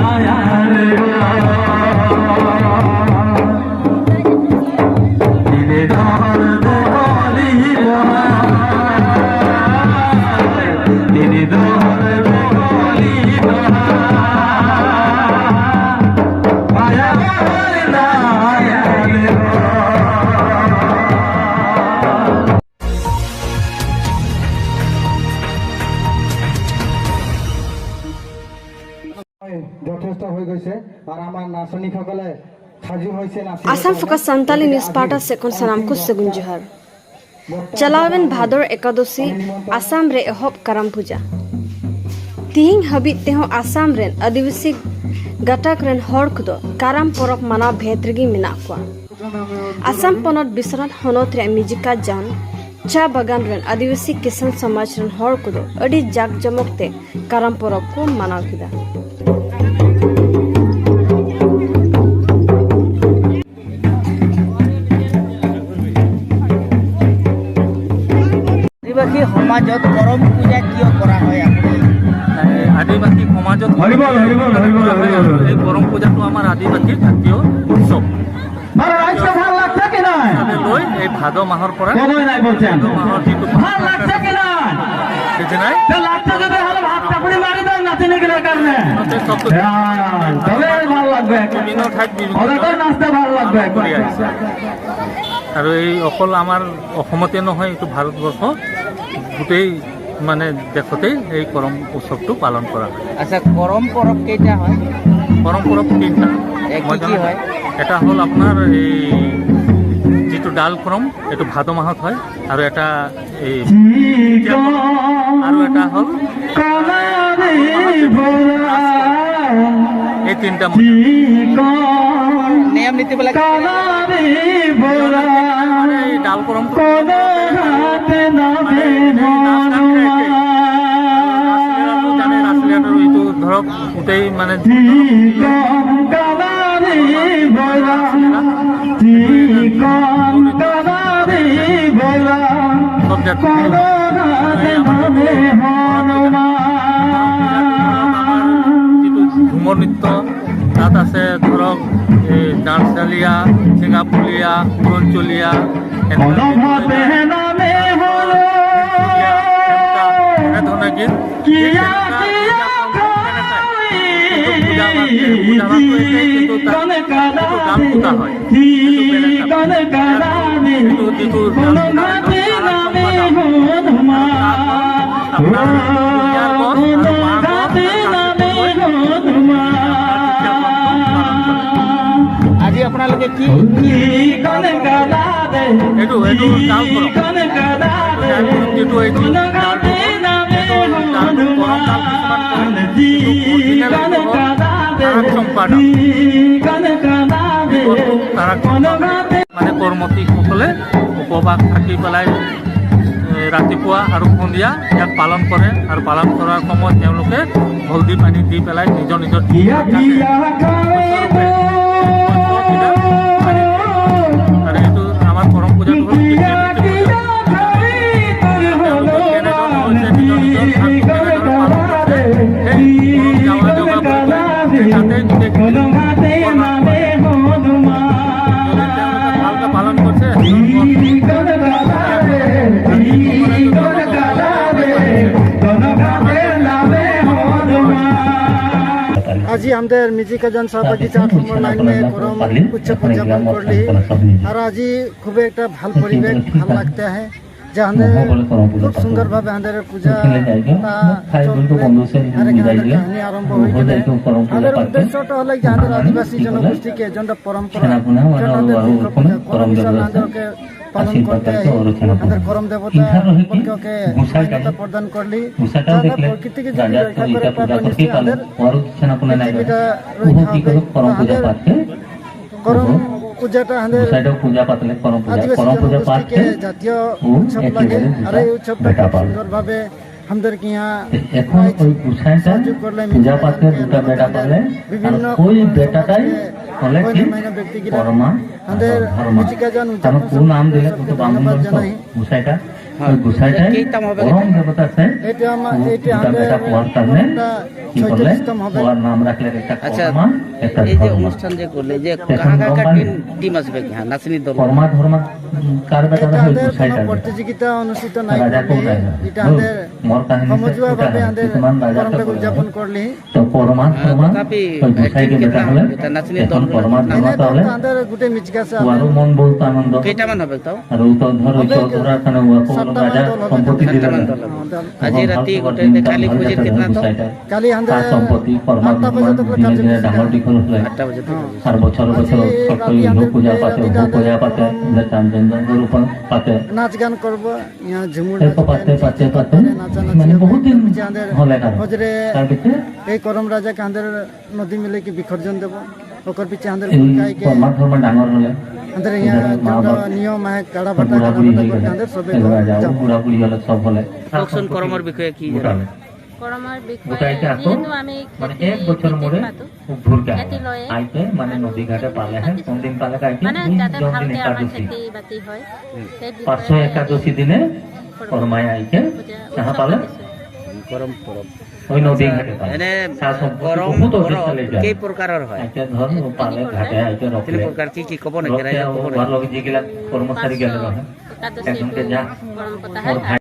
দয়াল গো। দিলে দৰ্দ কৰিল, দিলে দৰ্দ কৰিল, মায়া দয়াল গো। যথেষ্ট হৈ গৈছে আৰু আমাৰ নাচনীসকলে সাজু হৈছে নাচিবৰ आसाम কাৰণে। फोकस सांताली न्यूज पार्टा सेकोन सानाम को सगुन जोहार। चलावेन भादर एकादशी आसाम रे एहब करम पूजा। तिहिंग हबी तेहो आसाम रेन आदिवासी गाटाक रेन हर कुदो करम परब मनाव भेद रेगी मेना कोआ। आसाम पनत बिश्वनाथ हनत रे मिजिका जान चा बागान रेन आदिवासी किसान समाज रेन हर कुदो अडी जाक जमक ते करम परब को मनाव किदा। আদিবাসী সমাজত কৰম পূজা কিয় কৰা হয় আপুনি? আদিবাসী সমাজত হৰিবল, হৰিবল, হৰিবল, হৰিবল। এই কৰম পূজাটো আমাৰ আদিবাসীৰ জাতীয় উৎসৱ বাৰু ৰাইজকে ভাল লাগছে কি নাই? হিচাপে লৈ এই ভাদ মাহৰ পৰা কবই নাই বলছেন। ভাদ মাহৰ যিটো ভাল লাগছে কি নাই? সেইদিনাই তো লাগছে যদি হলে ভাত চাপড়ি মারি দাও নাচনিগুলোর কারণে। চব হ্যাঁ, তবে ভাল লাগবে। বিভিন্ন ঠাইত বিভিন্ন ওদের নাচতে ভাল লাগবে। কৰি আহিছে আৰু এই অকল আমাৰ অসমতে নহয়, এইটো ভাৰতবৰ্ষ গোটেই মানে দেশতেই এই কৰম উৎসৱটো পালন কৰা হয়। আচ্ছা, কৰম পৰৱ কেইটা হয়? কৰম পৰৱ তিনিটা। কি মই কি জনাত হয়? এটা হ'ল আপোনাৰ এই যিটো ডাল কৰম, এইটো ভাদ মাহত হয় আৰু এটা এই আৰু এটা হ'ল এই তিনিটা মই নিয়ম নীতিবিলাক? মানে এই ডাল কৰমটো মানে এই নাচ গানটো একেই। ৰাসলীলাটো জানে, ৰাসলীলাটো এইটো ধৰক গোটেই মানে চব জাতি আমাৰ যিটো ঝুমৰ নৃত্য তাত আছে, ধৰক এই ডান্সালীয়া, ঠেঙাপুলীয়া, উৰণচলীয়া, এনেধৰণে গীত। কিন্তু পূজা ভাগটো একেই, কিন্তু তাত যিটো গান পতা হয় সেইটো বেলেগ। সেইটো যিটো গান পতা হয়, তাৰা চম্পা ডাল। আপোনাৰ কুঁহিয়াৰ গছ আৰু বাঁহ গছ আৰু কাচি পালন কৰে। আজি আপোনালোকে কি কি এইটো ডাল কৰম। ডাল কৰম যিটো, এইটো ডালটো হ'ল, সেইটো ডালটো কৰম ডাল কিছুমান কয়, কিন্তু অৰিজিনেল এইটো হ'ল তাৰাক চম্পা ডাল। এই গছটোক তাৰাক চম্পা বুলি কয়। মানে কৰ্মতীসকলে উপবাস থাকি পেলাই ৰাতিপুৱা আৰু সন্ধিয়া ইয়াক পালন কৰে আৰু পালন কৰাৰ সময়ত তেওঁলোকে হলদি পানী দি পেলাই নিজৰ নিজৰ শস্যৰূপে শস্যকেইটা পানী দিয়ে। আৰু এইটো আমাৰ কৰম পূজাটো হ'ল কৃষিভিত্তিক পূজা। তেওঁলোকে কেনেদৰে হৈছে নিজৰ নিজৰ ধানটো কেনেদৰে পালন কৰিছে, সেই কৰম যাৱা জগা বুলি কয়, সেই তাতেই গোটেইখিনি প্ৰকাশ পায়। যদি তেওঁলোকে ভালকৈ পালন কৰিছে আৰু যিসকলে জন্ম আজি আমাদের মিজিকাজান চাহ বাগিচা 8 নম্বর লাইনে করম উৎসব উদযাপন করলি আর আজি খুব একটা ভাল পরিবেশ, ভাল লাগতে है যে আমাদের খুব সুন্দরভাবে আমাদের পূজা চলবে আর এখানে আমাদের কাহিনী আরম্ভ হয়ে গেলে আমাদের উদ্দেশ্যটা হলো যে আমাদের আদিবাসী জনগোষ্ঠীকে যেটা পরম্পরা, যেটা আমাদের মুখ্য পূজা করম হিসাবে আমাদেরকে পালন করতে হয়, আমাদের করম দেবতা বলকে মান্যতা প্রদান করলি, যাতে প্রকৃতিকে যদি রক্ষা করে পারবো, নিশ্চয়ই আমাদের পৃথিবীটা রক্ষা হবে। তো আমাদের করম পূজাটা আমাদের আদিবাসী জনগোষ্ঠীকে জাতীয় উৎসব লাগে আর এই উৎসবটা খুব সুন্দরভাবে আমাদেরকে यहाँ এখন ওই গোসাইটা সহযোগ করলে পূজা পাতে দুটা বেটা পালে, বিভিন্ন ওই বেটাটাই হলে কি ব্যক্তিগিলা পরমা আমাদের ধর্মা মিজিকাজান কারণ উদযাপন কোন নাম দিলে সমিতির কিন্তু ব্রাহ্মণ ধন্যবাদ জানাই। গোসাইটা হয়। কেইটাম হবে এইটো আমাৰ এইটো আমাদের 36তম হবে। আচ্ছা, এই যে অনুষ্ঠান যে করলে যে কাহা কাহা টিম আসবে, হ্যাঁ, নাচনি দল? এটা আমাদের কোনো প্ৰতিযোগিতা অনুষ্ঠিত নাই কৰলি, এটা আমাদেৰ সমজুৱা ভাৱে আমাদেৰ কৰমটা উদযাপন করলি। তথাপি টিম কেইটা হবে? এটা নাচনি দল এনে দল তো আমাদের গোটেই মিচিকা আছে। কেইটামান হবে তাও? সাতটামান দল হবে। সাতটামান দল হবে। আজি ৰাতি গোটেই কালি পুজিৰ কিতনা তো? কালি আমাদেৰ 8টা বজা তক কাৰ্যসূচী। 8টা বজাত। আৰ বছৰ বছৰ ৰাতি আমাদেৰ পূজা পাতে, ৰাতিটা পূজা পাতে, পাতে নাচ গান করব, ইয়া ঝুমুর এরপর পাতে পাতে পাতে নাচানাচি মানে হবে। বহুত দিন পিছে আমাদের হলে কারণ হজরে তাৰপিছত এই করম রাজাকে আমাদের নদী মিলে কি বিসর্জন দেব, ওকর পিছে আমাদের এই গুটকাই কে কর্মা ধর্ম ডাঙর হলে আমাদের ইয়া মা যোনটা বাপ নিয়ম আছে, কাড়া বাটা বুঢ়া কাড়া বুঢ়ী বাটা হৈ করে গ'লে আমাদের সবে এগৰা যাব, যাব। বুঢ়া বুঢ়ী হলে চব হলে কওকচোন, কৰমৰ বিষয়ে কি জানে? গোটালে। কৰমৰ বিষয়ে গোটাইতে আকৌ যিহেতু আমি মানে খেতি এক বছৰ মূৰে পাতো, ভুলকে খেতি লয়ে আইতে মানে নদী ঘাটে পালেহে, কোনদিন পালে কাইতে মানে যাতে দিন ভালকে আমাৰ একাদশী খেতি বাতি হয় সেই বিষয়ে 500 একাদশী দিনে কৰ্মায় আইকে পূজা কাহা উৎসৱ পালে? পাতিছোঁ। কৰম পৰৱ। ওই নদী ঘাটে পালে। এনে তাৰ সম্পত্তি কৰম বহুত পৰৱ অধিক যায়। কেই প্ৰকাৰৰ হয়? আইতে ধৰ পালে ঘাটে আইতে তিনি ৰখলে প্ৰকাৰ কি কি ক'ব নেকি? ৰখতে ৰাইজক ক'ব ঘৰ নেকি? লগে যিবিলাক কৰ্মচাৰী গেলে নহয় একাদশীটো এজনকে যা কৰম পতা মোৰ হয়। ভাই